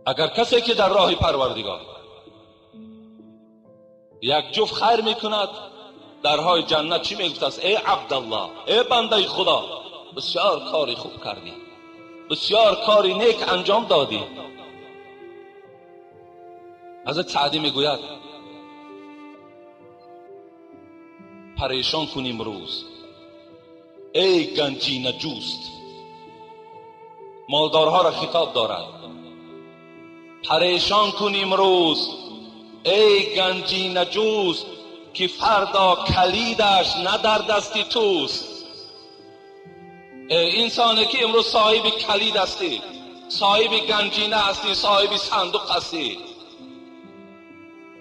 Агар касе ки дар роҳи Парвардигор як ҷуфт хайр мекунад, дарҳои ҷаннат чӣ мегуфтааст? Эй Абдаллоҳ, эй бандаи Худо, бисёр кори хуб кардӣ, бисёр кори нек анҷом додӣ. Ҳазрат Саъдӣ мегӯяд: парешон кунем рӯз, эй ганҷина ҷуст. Молдорҳоро хитоб дорад: парешон кунем рӯз, эй ганҷина ҷуст, ки фардо калидаш на дар дасти туст. Эй инсоне ки имрӯз соҳиби калид ҳастӣ, соҳиби ганҷина ҳастӣ, соҳиби сандуқ ҳастӣ,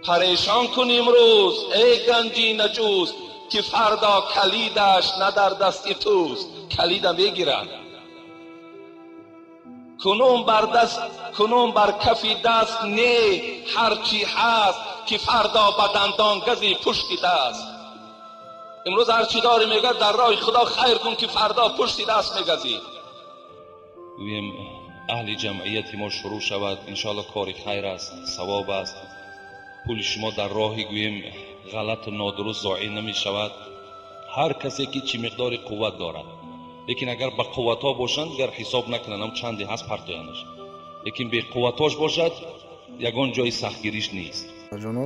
парешон кун имрӯз, эй ганҷина ҷуст, ки фардо калидаш на дар дасти туст. Калида мегиранд. Кунун бар даст, кунун бар кафи даст не ҳарчи ҳаст, ки фардо ба дандон гази пушти даст. Имрӯз ҳарчи дорӣ мегӯяд дар роҳи Худо хайр кун, ки фардо пушти даст мегазӣ. Гӯем аҳли ҷамъияти мо шурӯъ шавад, иншоаллоҳ кори хайр аст, савоб аст. Пули шумо дар роҳи гӯем ғалату нодуруст зоеъ намешавад. Ҳар касе ки чӣ миқдори қувват дорад, лекин агар ба қувватҳо бошанд, дигар ҳисоб накунанд, ҳам чанде ҳаст партоянаш, лекин беқувватҳош бошад, ягон ҷои сахтгириш нест. Ҷоно,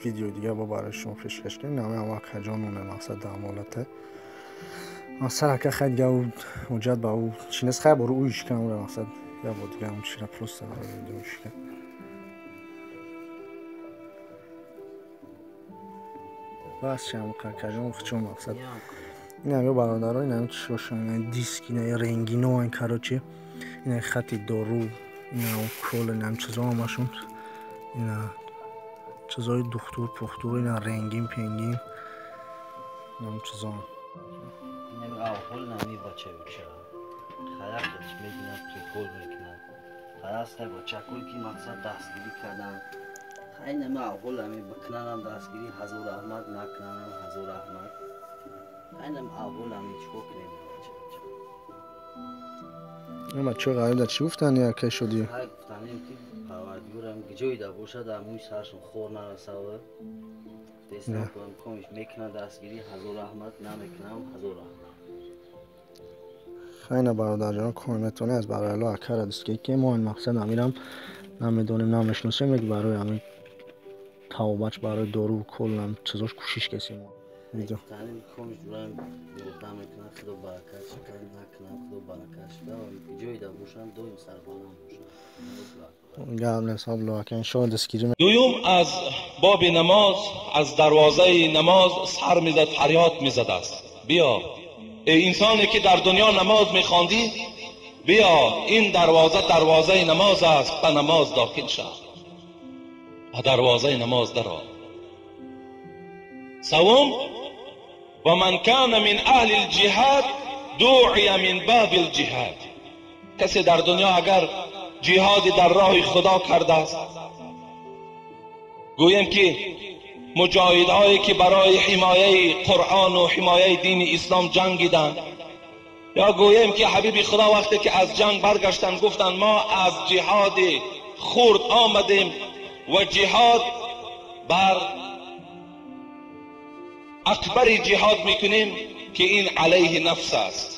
видеои дигар бо барои шумо пешкаш кунем. Нами ама акаҷонуне мақсад дар ҳамолате. Мақсад ака хай дига ӯ ҳуҷҷат ба ӯ чӣ нест, хай бору ӯ ишкан ӯра мақсад я бо дига он чира просто видео ишкан. Бас шам акаҷон хучон мақсад. Ина ё бародаро, ина чишошон, ина диск, ина ренгино, ин короче, ина хати дору, ина укол, ина чизо ҳамашон, ина чизои духтур, пухтур, ина ренгин, пенгин, ина чизо. Ина авҳол нами бача уча. Харакатш мебинад, прикол мекунад. Хараста бачакой ки мақсад дастгирӣ кардан. Хай нами авҳол ами бикунанам дастгирӣ, ҳазор раҳмат, накунанам ҳазор раҳмат. Айнам аввал ами чикор кунем бача уча. Ама чо ғариб дар чӣ гуфтан яке шудӣ? Хай гуфтанем ки Парвардигорам ҷое да бошад, мӯи сарашон хор нарасава. Дестам кунам, комиш мекунад дастгирӣ, ҳазор раҳмат, намекунам ҳазор раҳмат. Хайна бародарҷон, кор метавонӣ аз барои Аллоҳ акара дастгирӣ ки мо ин мақсад амирам намедонем, намешиносем, як барои ҳамин тавбач, барои дору кол чизош кӯшиш кесем. Видео. Гуфтанем комиш дурам ёрдам мекунад, Худо баракат шикар, накунам Худо баракат шикар, ҷое да бошам доим сарбаланд бошам. Гап нест, Аллоҳ ака иншоаллоҳ дастгирӣ. Дуюм аз боби намоз, аз дарвозаи намоз сар мезад, фарёд мезадааст: биё эй инсоне ки дар дунё намоз мехондӣ, биё ин дарвоза дарвозаи намоз аст, ба намоз дохил шав, ба дарвозаи намоз даро. Севум: ва ман кана мин аҳли лҷиҳад дуъия мин баби лҷиҳад. Касе дар дунё агар ҷиҳоди дар роҳи Худо кардааст, гӯем ки муҷоҳидҳое ки барои ҳимояи Қуръону ҳимояи дини ислом ҷангиданд, ё гӯем ки ҳабиби Худо вақте ки аз ҷанг баргаштанд гуфтанд мо аз ҷиҳоди хурд омадем ва ҷиҳод бар акбари ҷиҳод мекунем ки ин алайҳи нафс аст.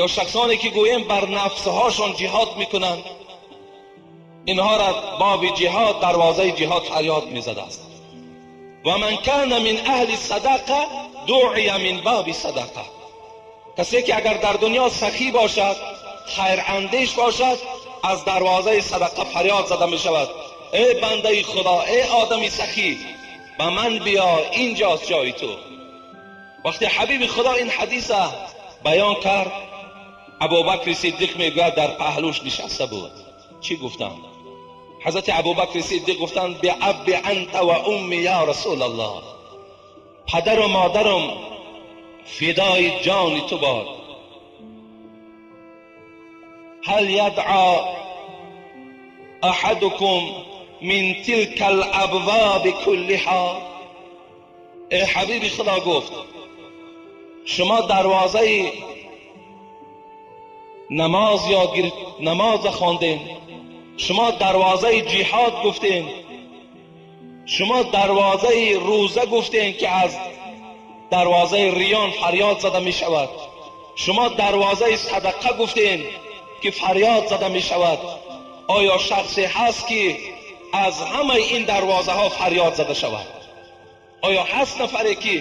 Ё шахсоне ки гӯем бар нафсҳошон ҷиҳод мекунанд, инҳоро боби ҷиҳод, дарвозаи ҷиҳод фарёд мезадааст. Ва ман кана мин аҳли садақа дуъия мин боби садақа. Касе ки агар дар дунё сахӣ бошад, хайрандеш бошад, аз дарвозаи садақа фарёд зада мешавад: эй бандаи Худо, эй одами сахӣ, ба ман биё, инҷост ҷои ту. Вақте ҳабиби Худо ин ҳадиса баён кард, Абубакри Сиддиқ мегӯяд дар паҳлӯш нишаста буд. Чӣ гуфтанд? Ҳазрати Абубакри Сиддиқ гуфтанд: биабби анта ва умми я Расулаллоҳ, падару модарам фидои ҷони ту бод. Ҳал ядъа аҳадукум мин тилка алабваби куллиҳа. Эй ҳабиби Худо, гуфт, шумо дарвозаи намоз ёд гирифт, намоз хондем. Шумо дарвозаи ҷиҳод гуфтем, шумо дарвозаи рӯза гуфтем ки аз дарвозаи риён фарёд зада мешавад. Шумо дарвозаи садақа гуфтем ки фарёд зада мешавад. Оё шахсе ҳаст ки аз ҳамаи ин дарвозаҳо фарёд зада шавад? Оё ҳаст нафаре ки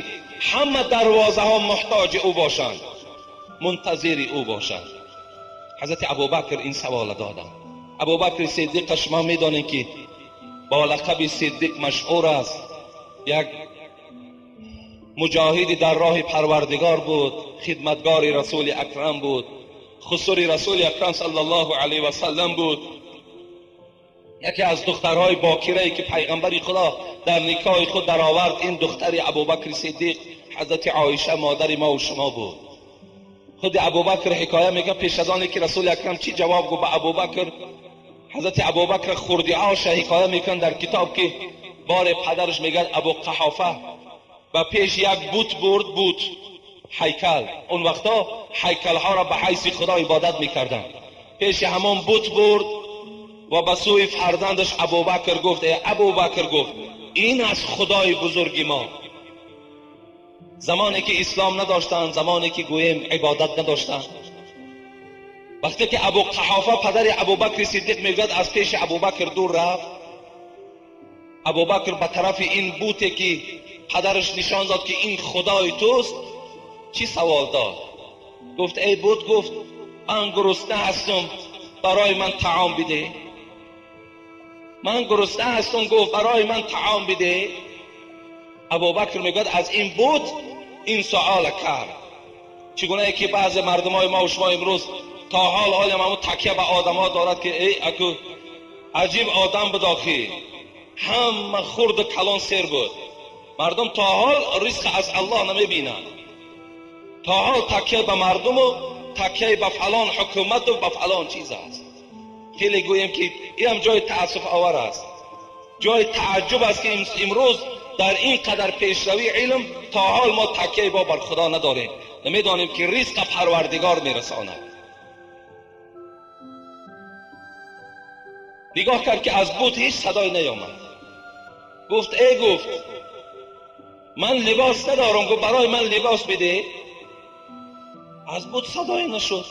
ҳама дарвозаҳо муҳтоҷи ӯ бошанд, мунтазири ӯ бошанд? Ҳазрати Абубакр ин савола доданд. Абубакри Сиддиқ шумо медонед ки бо лақаби Сиддиқ машҳур аст. Як муҷоҳиди дар роҳи Парвардигор буд, хидматгори Расули Акрам буд, хусури Расули Акрам саллаллоҳу алайҳи васаллам буд. Яке аз духтарҳои бокирае ки пайғамбари Худо дар никоҳи худ даровард, ин духтари Абубакри Сиддиқ ҳазрати Оиша модари мо ва шумо буд. Худи Абубакр ҳикоя мекард пеш аз оне ки Расули Акрам чӣ ҷавоб гуфт ба Абубакр. Ҳазрати Абубакр хурдиҳоша ҳикоя мекунад дар китоб ки боре падараш мегӯяд Абу Қаҳофа ба пеш як бут бурд, бут ҳайкал. Он вақто ҳайкалҳоро ба ҳайси Худо ибодат мекарданд. Пеши ҳамон бут бурд ва ба сӯи фарзандаш Абубакр гуфт: э Абубакр, гуфт, ин аз Худои бузурги мо. Замоне ки ислом надоштанд, замоне ки гӯем ибодат надоштанд, вақте ки Абу Қаҳофа падари Абубакри Сиддиқ мегӯяд аз пеши Абубакр дур рафт, Абубакр ба тарафи ин буте ки падараш нишон дод ки ин Худои туст, чӣ савол дод? Гуфт: эй бут, гуфт, ман гурусна ҳастам, барои ман таом бидеҳ. Ман гурусна ҳастам, гуфт, барои ман таом бидеҳ. Абубакр мегӯяд аз ин бут ин суола кард. Чигунае ки баъзе мардумои мо ва шумо имрӯз то ҳол олам ҳамон такя ба одамҳо дорад ки эй аку аҷиб одам буд, охи ҳама хурду калон сер буд. Мардум то ҳол ризқ аз Аллоҳ намебинанд. То ҳол такя ба мардуму такя ба фалон ҳукумату ба фалон чиз аст. Хеле гӯем ки ин ҳам ҷои таассуфовар аст, ҷои тааҷҷуб аст ки имрӯз дар ин қадар пешравии илм то ҳол мо такяи бо бар Худо надорем. Намедонем ки ризқа Парвардигор мерасонад. Нигоҳ кард ки аз бут ҳеҷ садое наёмад. Гуфт: эй, гуфт, ман либос надорам, гуфт, барои ман либос бидеҳ. Аз бут садое нашуд.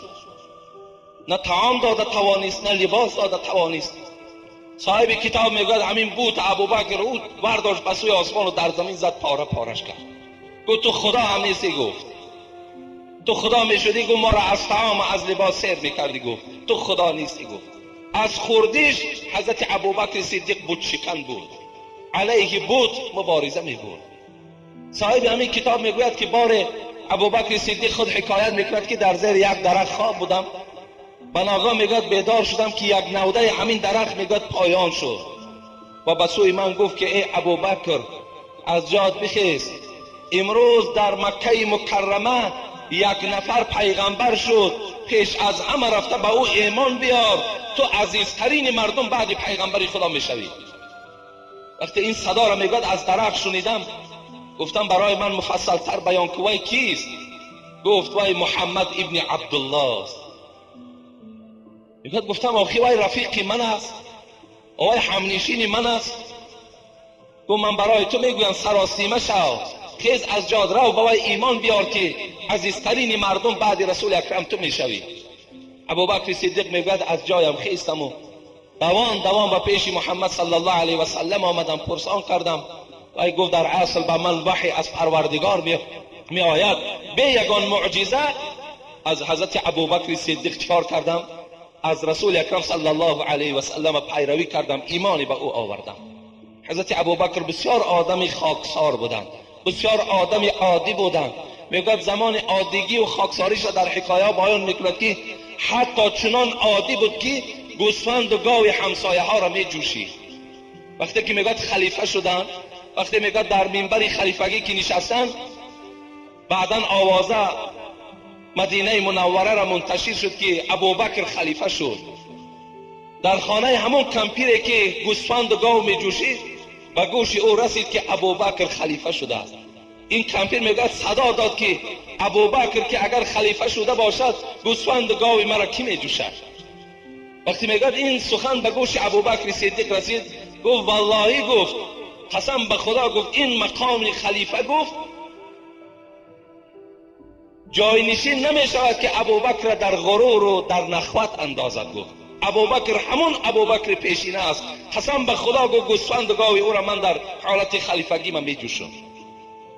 На таом дода тавонист, на либос дода тавонист. Соҳиби китоб мегӯяд ҳамин бут Абубакр ӯ бардошт ба сӯи осмону дар замин зад, пора пораш кард. Гуфт: ту Худо ҳам нестӣ, гуфт. Ту Худо мешудӣ, гуфт, моро аз таом аз либос сер мекардӣ, гуфт. Ту Худо нестӣ, гуфт. Аз хурдиш ҳазрати Абубакри Сиддиқ бутшикан буд, алайҳи бут мубориза мебурд. Соҳиби ҳамин китоб мегӯяд ки боре Абубакри Сиддиқ худ ҳикоят мекунад ки дар зери як дарахт хоб будам. Ба ногоҳ мегӯяд бедор шудам ки як навдаи ҳамин дарахт мегӯяд поён шуд ва ба сӯи ман гуфт ки эй Абубакр, аз ҷоят бихез, имрӯз дар Маккаи Мукаррама як нафар пайғамбар шуд, пеш аз ҳама рафта ба ӯ имон биёр, ту азизтарини мардум баъди пайғамбари Худо мешавӣ. Вақте ин садоро мегӯяд аз дарахт шунидам, гуфтам барои ман муфассалтар баён ку, вай кист? Гуфт: вай Муҳаммад ибни Абдуллоҳ аст. Мегӯяд гуфтам охи вай рафиқи ман аст, вай ҳамнишини ман аст. Гуфт: ман барои ту мегӯям саросима шав, хез аз ҷод рав, ба вай имон биёр ки азизтарини мардум баъди Расули Акрам ту мешавӣ. Абубакри Сиддиқ мегӯяд аз ҷоям хестаму давон давон ба пеши Муҳаммад саллаллоҳу алайҳи васаллам омадам, пурсон кардам. Вай гуфт дар асл ба ман ваҳй аз Парвардигор меояд, бе ягон муъҷиза. Аз ҳазрати Абубакри Сиддиқ чикор кардам? Аз Расули Акрам саллаллоҳу алайҳи васаллам пайравӣ кардам, имоне ба ӯ овардам. Ҳазрати Абубакр бисёр одами хоксор буданд, бисёр одами оддӣ буданд. Мегӯяд замони оддигию хоксориша дар ҳикоя баён мекунад ки ҳатто чунон оддӣ буд ки гӯсфанду гови ҳамсояҳоро меҷӯшид. Вақте ки мегӯяд халифа шуданд, вақте мегӯяд дар минбари халифагӣ ки нишастанд, баъдан овоза Мадинаи Мунаввараро мунташир шуд ки Абубакр халифа шуд. Дар хонаи ҳамон кампире ки гӯсфанду гов меҷӯшид, ба гӯши ӯ расид ки Абубакр халифа шудааст. این کمپیر میگه صدا داد که ابوبکر که اگر خلیفه شده باشد گوسفند گاوی مرا کی میجوشد؟ وقتی میگه این سخن به گوش ابوبکر صدیق رسید، گفت والله، گفت قسم به خدا، گفت این مقام خلیفه گفت جاینشین نمی شود که ابوبکر در غرور و در نخوت اندازد. گفت ابوبکر همون ابوبکر پیشینه است، قسم به خدا گفت گوسفند گاوی او را من در حالت خلیفگی من میجوشم.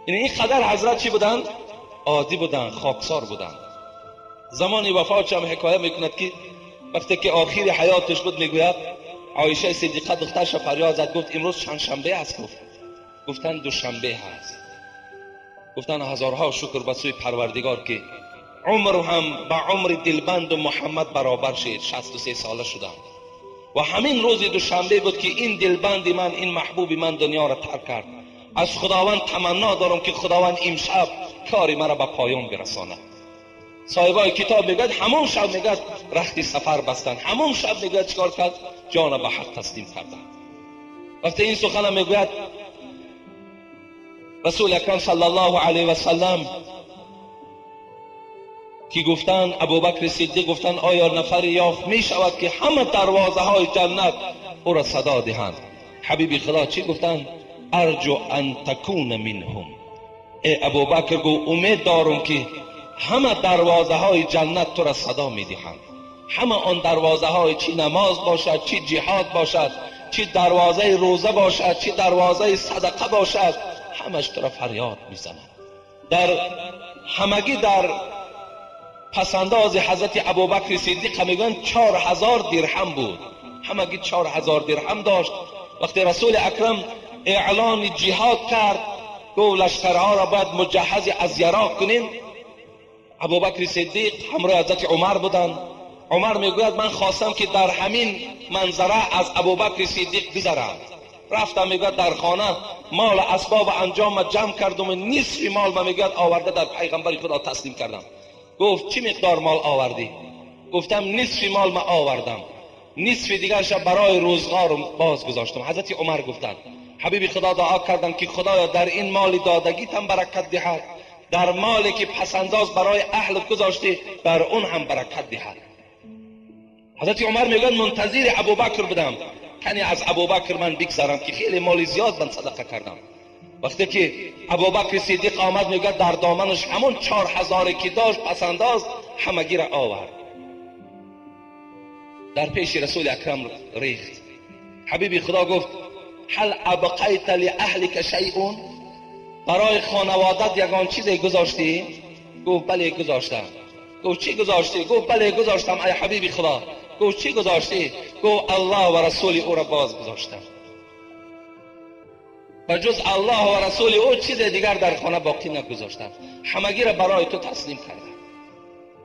یعنی این قدر حضرت چی بودند؟ عادی بودند، خاکسار بودند. زمانی وفاتش هم حکایه میکند که وقتی که آخر حیاتش بود میگوید عایشه صدیقه دخترش فریاد زد، گفت امروز چند شنبه است؟ گفت گفتن دوشنبه هست. گفتن هزارها شکر به سوی پروردگار که عمر هم به عمر دلبند و محمد برابر شد، 63 ساله شدم و همین روز دوشنبه بود که این دلبند من، این محبوب من دنیا را ترک کرد. از خداوند تمنا دارم که خداوند امشب کاری مرا به پایان برساند. صاحبای کتاب میگه همون شب میگه رختی سفر بستن، همون شب میگه چیکار کرد؟ جان به حق تسلیم کردن. وقتی این سخن میگوید رسول اکرم صلی الله علیه و سلم که گفتن ابوبکر صدیق گفتن آیا نفری یافت می شود که همه دروازه های جنت او را صدا دهند؟ حبیب خدا چی گفتن؟ ارجو ان تکون منهم. ای ابوبکر گو امید دارم که همه دروازه های جنت تو را صدا می دهند. همه آن دروازه های چی نماز باشد، چی جهاد باشد، چی دروازه روزه باشد، چی دروازه صدقه باشد، همش تو را فریاد می زند. در همگی در پسنداز حضرت ابوبکر صدیق میگن 4000 درهم بود، همگی 4000 درهم داشت. وقتی رسول اکرم اعلان جهاد کرد گفت لشکرها را باید مجهز از یراق کنیم. ابوبکر صدیق همراه حضرت عمر بودند. عمر میگوید من خواستم که در همین منظره از ابوبکر صدیق بگذرم. رفتم میگوید در خانه مال اسباب انجام جمع کردم و نصف مال ما میگوید آورده در پیغمبر خدا تسلیم کردم. گفت چی مقدار مال آوردی؟ گفتم نصف مال ما آوردم، نصف دیگرش برای روزگارم باز گذاشتم. حضرت عمر گفتند حبیب خدا دعا کردم که خدایا در این مال دادگیت هم برکت دهد، در مالی که پسنداز برای اهل گذاشتی در اون هم برکت دهد. حضرت عمر میگن منتظر ابوبکر بودم کنی از ابوبکر من بگذرم که خیلی مال زیاد من صدقه کردم. وقتی که ابوبکر صدیق آمد میگه در دامنش همون 4000 که داشت پسنداز همگی را آورد، در پیش رسول اکرم ریخت. حبیب خدا گفت هل ابقیت لاهلک شیء؟ برای خانوادت یگان چیزی گذاشتی؟ گفت بله گذاشتم. گفت چی گذاشتی؟ گفت بله گذاشتم ای حبیب خدا. گفت چی گذاشتی؟ گفت الله و رسول او را باز گذاشتم. و جز الله و رسول او چیز دیگر در خانه باقی نگذاشتم، همگی را برای تو تسلیم کردم.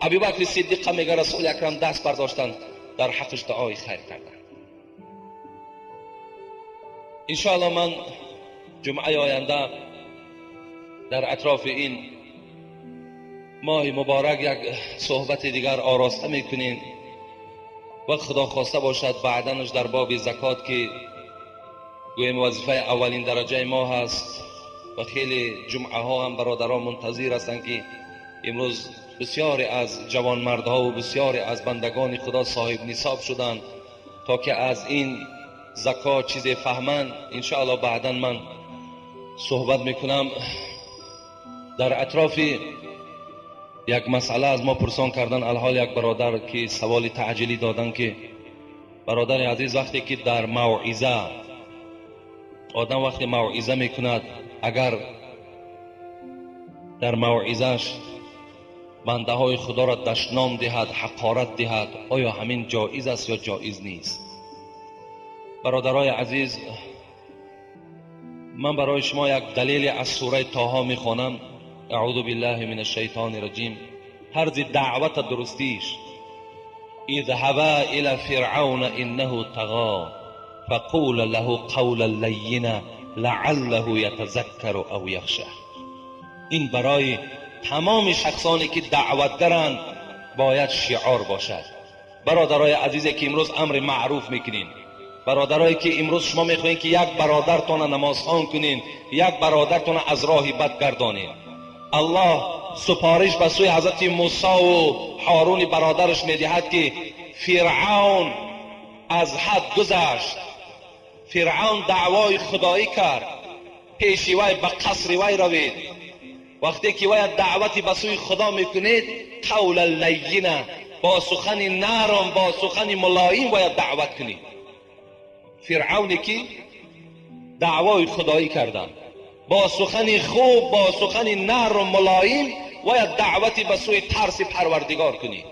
ابوبکر صدیق میگه رسول اکرم دست برداشتن در حقش دعای خیر کردن. انشاءالله من جمعه آینده در اطراف این ماه مبارک یک صحبت دیگر آراسته میکنیم و خدا خواسته باشد بعدنش در باب زکات که گویم وظیفه اولین درجه ما هست و خیلی جمعه ها هم برادران منتظر هستند که امروز بسیاری از جوانمردها و بسیاری از بندگان خدا صاحب نصاب شدند تا که از این زکات چیز فهمند. انشاءالله بعدا من صحبت میکنم. در اطراف یک مسئله از ما پرسان کردن الحال یک برادر که سوال تعجیلی دادن که برادر عزیز وقتی که در موعظه آدم وقتی موعظه میکند اگر در موعظهش بنده های خدا را دشنام دهد، حقارت دهد، آیا همین جایز است یا جایز نیست؟ برادرای عزیز من برای شما یک دلیل از سوره طه میخوانم. اعوذ بالله من الشیطان الرجیم. طرز دعوت درستیش اذهبا الى فرعون انه طغى فقول له قولا لینا لعله یتذکر او یخشى. این برای تمام شخصانی که دعوتگرند باید شعار باشد. برادرای عزیزی که امروز امر معروف میکنین، Бародарое ки имрӯз шумо мехоҳед ки як бародартона намозхон кунед, як бародартона аз роҳи бад гардонед. Аллоҳ супориш ба сӯи ҳазрати Мусо ву Ҳоруни бародараш медиҳад ки Фиръавн аз ҳад гузашт. Фиръавн даъвои худоӣ кард. Пеши вай ба қасри вай равед. Вақте ки вай даъвати ба сӯи Худо мекунед, қавла лайина, бо сухани нарм, бо сухани мулоим бояд даъват кунед. Фиръавне ки даъвои худоӣ карданд, бо сухани хуб, бо сухани нарм мулоим бояд даъвати ба сӯи тарси Парвардигор кунед.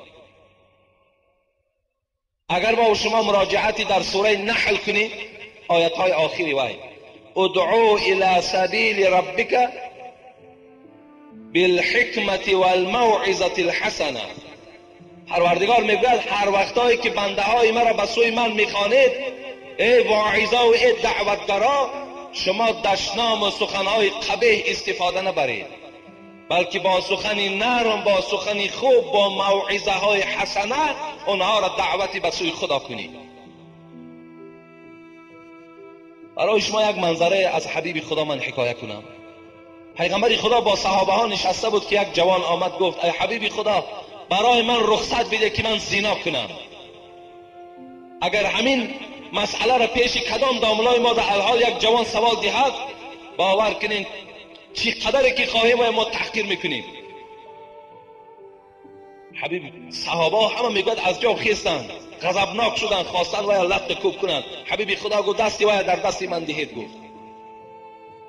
Агар мо шумо муроҷиати дар сураи Наҳл кунед, оятҳои охири вай: ادعو الى سبیل ربک بالحکمة والموعظة الحسنة. پروردگار میگوید هر وقتایی که بنده های مرا به سوی من میخوانید، ای واعظا و ای دعوتگرا، شما دشنام و سخنهای قبیح استفاده نبرید، بلکه با سخن نرم، با سخن خوب، با موعظه های حسنه آنها را دعوتی به سوی خدا کنید. برای شما یک منظره از حبیب خدا من حکایت کنم. پیغمبر خدا با صحابه ها نشسته بود که یک جوان آمد گفت ای حبیب خدا، برای من رخصت بده که من زنا کنم. اگر همین مسئله را پیش کدام داملای ما در الحال یک جوان سوال دهد، باور کنین چی قدری که خواهیم و ما تحقیر میکنیم. حبیب صحابه همه میگوید از جا خیستند، غضبناک شدند، خواستند وای لط کوب کنند. حبیب خدا گفت دستی وای در دستی من دهید. گفت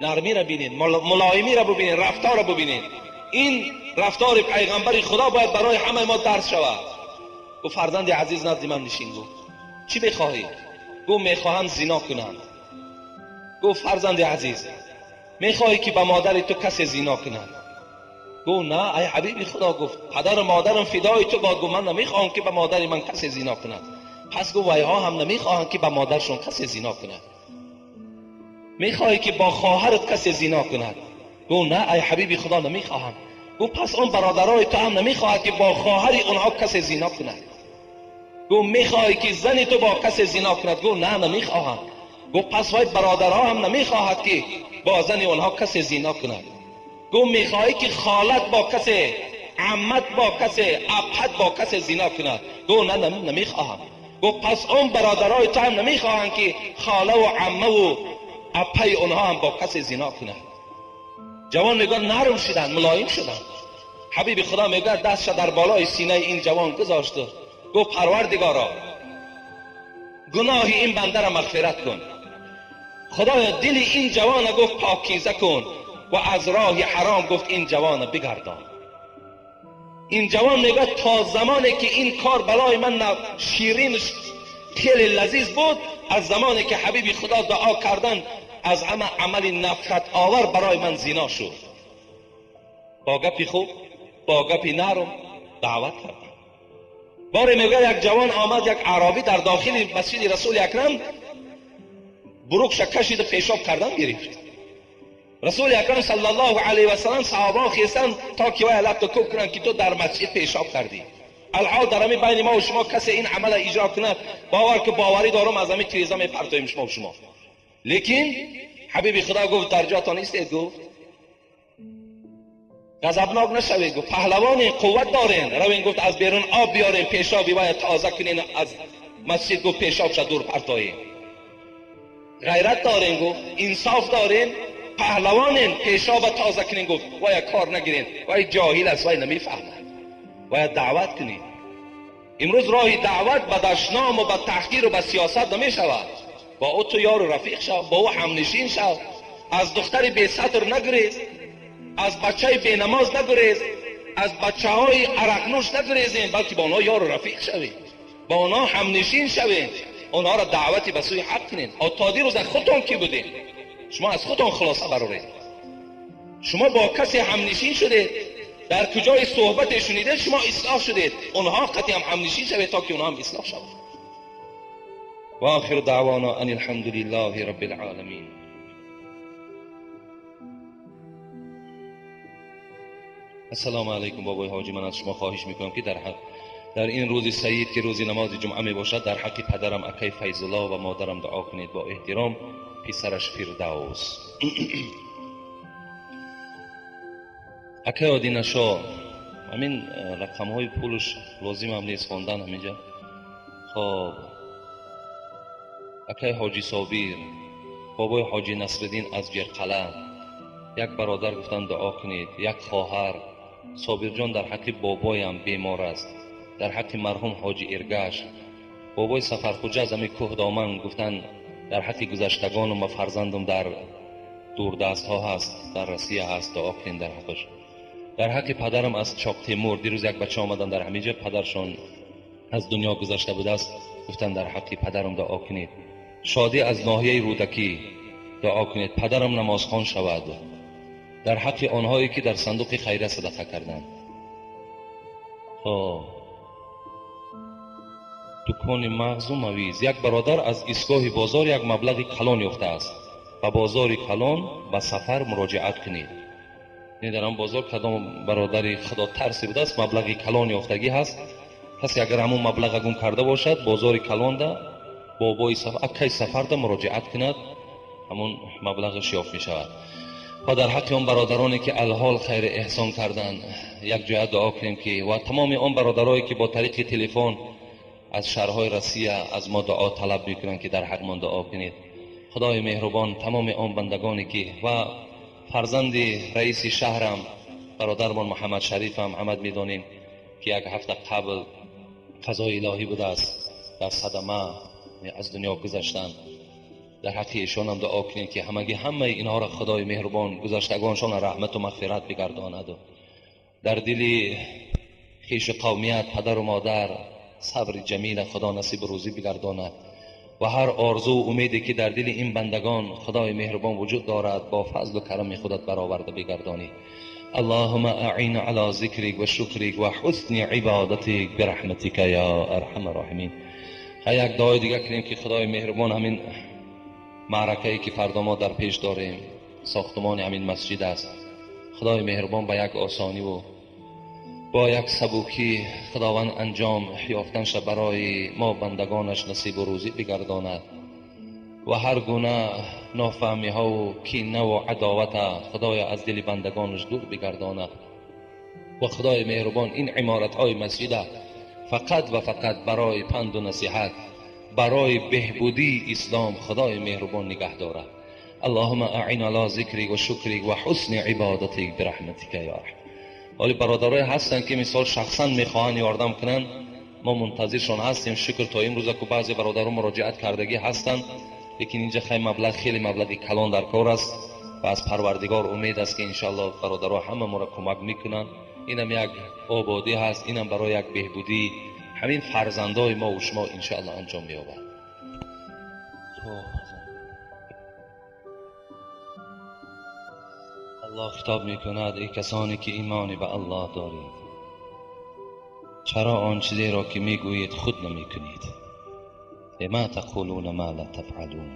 نرمی را بینید، ملایمی را ببینید، رفتار را ببینید. این رفتار پیغمبر خدا باید برای همه ما درس شود. گفت فرزند عزیز نزد من نشین. گفت چی میخواهی؟ گفت میخواهم زنا کنم. گفت فرزند عزیز میخواهی که به مادر تو کسی زنا کند؟ گفت نه ای حبیب خدا. گفت پدر و مادرم فدای تو باد. گفت من نمیخواهم که به مادر من کسی زنا کند. پس گفت وایها هم نمیخواهند که به مادرشون کسی زنا کند. میخواهی که با خواهرت کسی زنا کند؟ گفت نه ای حبیب خدا نمیخواهم. گفت پس اون برادرای تو هم نمیخواهد که با خواهر اونها کسی زنا کند. گفت میخواهی که زن تو با کسی زنا کند؟ گفت نه نمیخواهم. گفت پس وای برادرها هم نمیخواهد که با زن اونها کسی زنا کند. گفت میخواهی که خالت با کسی، عمت با کسی، ابهت با کسی زنا کند؟ گفت نه نمیخواهم. گفت پس اون برادرای تو هم نمیخواهند که خاله و عمه و ابهی اونها هم با کسی زنا کند. جوان میگه نرم شدن، ملایم شدن. حبیب خدا میگه دستش در بالای سینه این جوان گذاشت. گفت پروردگارا گناه این بنده را مغفرت کن. خدایا دل این جوان گفت پاکیزه کن و از راه حرام گفت این جوان بگردان. این جوان میگه تا زمانی که این کار برای من شیرین خیلی لذیذ بود، از زمانی که حبیب خدا دعا کردن از همه عمل نفرت آور برای من زنا شد. با گپی خوب، با گپی نرم دعوت کردن. باره میگه یک جوان آمد، یک عربی در داخل مسجد رسول اکرم بروکش کشید پیشاب کردن گرفت. رسول اکرم صلی الله علیه و سلم صحابه خیستن تا که وای لط کوب کنن که تو در مسجد پیشاب کردی. الحال در همین بین ما و شما کسی این عمل اجرا کند، باور که باوری دارم از همین تریزه میپرتویم شما و شما. لیکن حبیب خدا گفت در جاتان ایستید. گفت غضبناک نشوید. گفت پهلوان قوت دارین، روین گفت از بیرون آب بیارین، پیشابی باید تازه کنین از مسجد. گفت پیشاب شد دور پرتایین. غیرت دارین، گفت انصاف دارین، پهلوانین، پیشاب تازه کنین. گفت وای کار نگیرین، وای جاهل است، وای نمیفهمد، باید دعوت کنین. امروز راه دعوت به دشنام و به تحقیر و به سیاست نمیشود. با او تو یار و رفیق شو، با او همنشین شو. از دختر بی ستر نگریز، از بچه بی نماز نگریز، از بچه های عرق نوش نگریزین، بلکه با آنها یار و رفیق شوید، با آنها همنشین شوید، آنها را دعوتی به سوی حق کنین. تا دیروز از خودتان کی بودین؟ شما از خودتان خلاصه برآورید. شما با کسی همنشین شدید، در کجای صحبت شنیدید شما اصلاح شدید، اونها قطعی هم همنشین شوید تا که اونها هم اصلاح شوند. و آخر دعوانا ان الحمد لله رب العالمین. السلام علیکم بابای حاجی، من از شما خواهش میکنم که در Дар ин рӯзи саид ки рӯзи намози ҷумъа мебошад, дар ҳаққи падарам акай Файзулло ва модарам дуо кунед. Бо эҳтиром, писараш Фирдавс. Акай Одинашо, ҳамин рақамҳои пулш лозимам нест хондан ҳаминҷа. Хоб, акай Ҳоҷи Собир, бобои Ҳоҷи Насриддин аз Ҷерқала, як бародар гуфтанд дуо кунед. Як хоҳар, Собирҷон дар ҳаққи бобоям бемор аст, дар ҳаққи марҳум Ҳоҷи Иргаш, бобои Сафархуҷа аз ҳамин кӯҳдоман гуфтанд дар ҳаққи гузаштагонум ва фарзандум дар дурдастҳо ҳаст, дар Россия ҳаст, дуо кунед дар ҳаққаш. Дар ҳаққи падарам аз Чоқтемур, дирӯз як бача омадан дар ҳамин ҷо, падаршон аз дунё гузашта будааст, гуфтанд дар ҳаққи падарам дуо кунед. Шодӣ аз ноҳияи Рӯдакӣ, дуо кунед падарам намозхон шавад. Дар ҳаққи онҳое ки дар сандуқи хайра садақа карданд. Хоб, дукони мағзу мавиз. Як бародар аз истгоҳи бозор як маблағи калон ёфтааст. Ба бозори калон ба сафар муроҷиат кунед. Дар он бозор кадом бародари худотарсе будааст, маблағи калон ёфтагӣ ҳаст. Касе агар ҳамон маблаға гум карда бошад, бозори калонда бобои акай сафарда муроҷиат кунад, ҳамон маблағаш ёфт мешавад. Ва дар ҳаққи он бародароне ки алҳол хайри эҳсон карданд, як ҷоя дуо кунем ки ва тамоми он бародарое ки бо тариқи телефон аз шаҳрҳои Россия аз мо дуо талаб мекунанд ки дар ҳаққмон дуо кунед. Худои меҳрубон тамоми он бандагоне ки ва фарзанди раиси шаҳрам бародармон Муҳаммад Шарифам, ҳамад медонем ки як ҳафта қабл қазои илоҳӣ будааст, дар садама аз дунё гузаштанд. Дар ҳаққи эшонам дуо кунед ки ҳамагӣ ҳамаи инҳоро Худои меҳрубон гузаштагоншонро раҳмату мағфират бигардонаду дар дили хешу қавмият, падару модар сабри ҷамила Худо насибу рӯзӣ бигардонад ва ҳар орзу умеде ки дар дили ин бандагон Худои меҳрубон вуҷуд дорад, бо фазлу карами худат бароварда бигардонӣ. اللهم أعين على ذكرك وشكرك وحسن عبادتك برحمتك يا أرحم الراحمين. یک دعای دیگه کنیم که خدای مهربان همین معرکه‌ای که فردا ما در پیش داریم، ساختمان همین مسجد است، خدای مهربان با یک آسانی و با یک سبوکی خداوند انجام یافتنش برای ما بندگانش نصیب و روزی بگرداند و هر گونه نافهمی ها و کینه و عداوت خدای از دل بندگانش دور بگرداند و خدای مهربان این عمارت های مسجد فقط و فقط برای پند و نصیحت، برای بهبودی اسلام خدای مهربان نگه دارد. اللهم اعین علی ذکرک و شکرک و حسن عبادتک برحمتک یا رحم. ولی برادرای هستن که مثال شخصا میخواهند یاردم کنن، ما منتظرشون هستیم. شکر تا امروز که بعضی برادران مراجعت کردگی هستند، لیکن اینجا خیلی مبلغ، خیلی مبلغ کلان در کار است و از پروردگار امید است که انشالله برادرها همه ما را کمک میکنن. اینم یک آبادی هست، اینم برای یک بهبودی همین فرزندای ما و شما انشالله انجام مییابد. الله خطاب میکند ای کسانی که ایمان به الله دارید، چرا آن چیزی را که میگویید خود نمیکنید؟ لما تقولون ما لا تفعلون،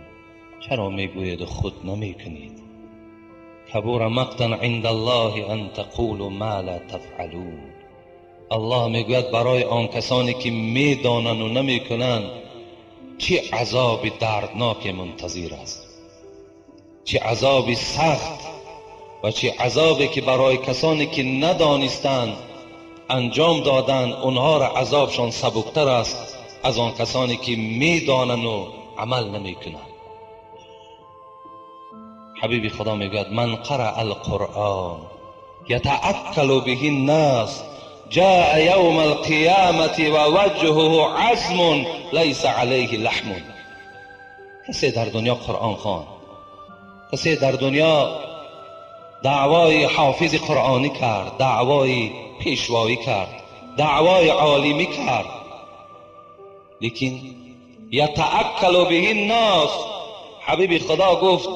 چرا میگویید خود نمیکنید؟ کبر مقتا عند الله ان تقولوا ما لا تفعلون. الله میگوید برای آن کسانی که میدانند و نمیکنند چه عذاب دردناک منتظر است، چه عذاب سخت و چه عذابی که برای کسانی که ندانستند انجام دادند، اونها را عذابشان سبکتر است از آن کسانی که میدانند و عمل نمیکنند. حبیب خدا میگوید من قرأ القرآن یتأکل به الناس جاء یوم القیامة و وجهه عظم لیس علیه لحم. کسی در دنیا قرآن خواند، کسی در دنیا دعوای حافظ قرآنی کرد، دعوای پیشوایی کرد، دعوای عالمی کرد، لیکن یتأکل به الناس، حبیب خدا گفت